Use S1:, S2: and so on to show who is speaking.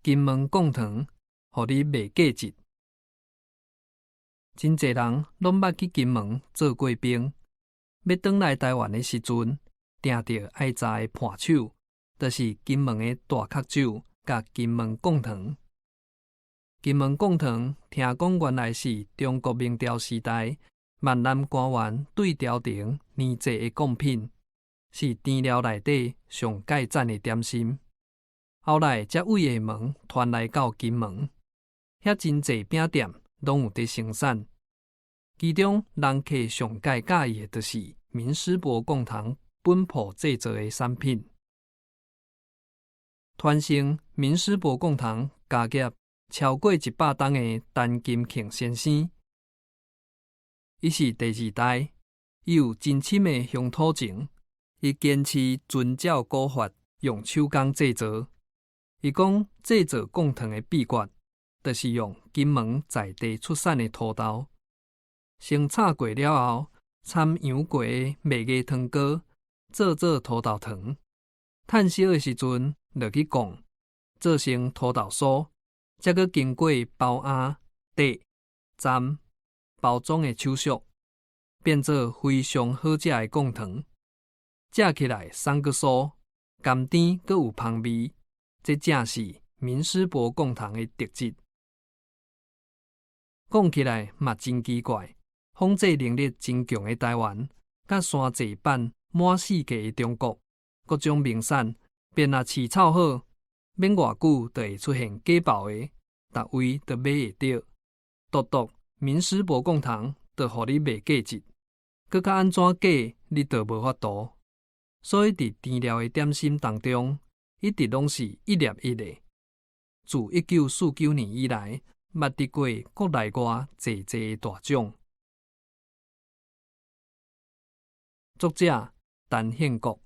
S1: 金門貢糖，予你賣假質。真濟人攏捌去金門做過兵，欲轉來台灣的時陣，定著愛查的伴手，就是金門的大角酒佮金門貢糖。金門貢糖聽講原來是中國明朝時代閩南官員對朝廷年祭的貢品，是甜料內底上蓋讚的點心。後來才對廈門傳來到金門，遐真濟餅店攏有佇生產。其中人客上蓋佮意的，就是明師伯貢糖本鋪製作的產品。傳承明師伯貢糖家業超過100冬的陳金慶先生，伊是第二代，伊有真深的鄉土情，伊堅持遵照古法，用手工製作。伊講製作貢糖的秘訣，就是用金門在地出產的土豆，先炒過了後，摻揚過的麥芽糖膏，做做土豆糖。炭燒的時陣落去摃，做成土豆酥，才閣經過包餡、綴、粘、包裝的手續，變做非常好食的貢糖。食起來爽閣酥，甘甜閣有芳味，這正是明師伯貢糖的特質。講起來嘛真奇怪，仿製能力真強的台灣，佮山寨版滿世界的中國，各種名產便若飼草好，免偌久就會出現假冒的，逐位都買會著。獨獨明師伯貢糖，就予你賣假質，閣較按怎假，你都無法度。所以佇甜料的點心當中，一直攏是一粒一的。自1949年以來，捌得過國內外濟濟的大獎。作者陳憲國。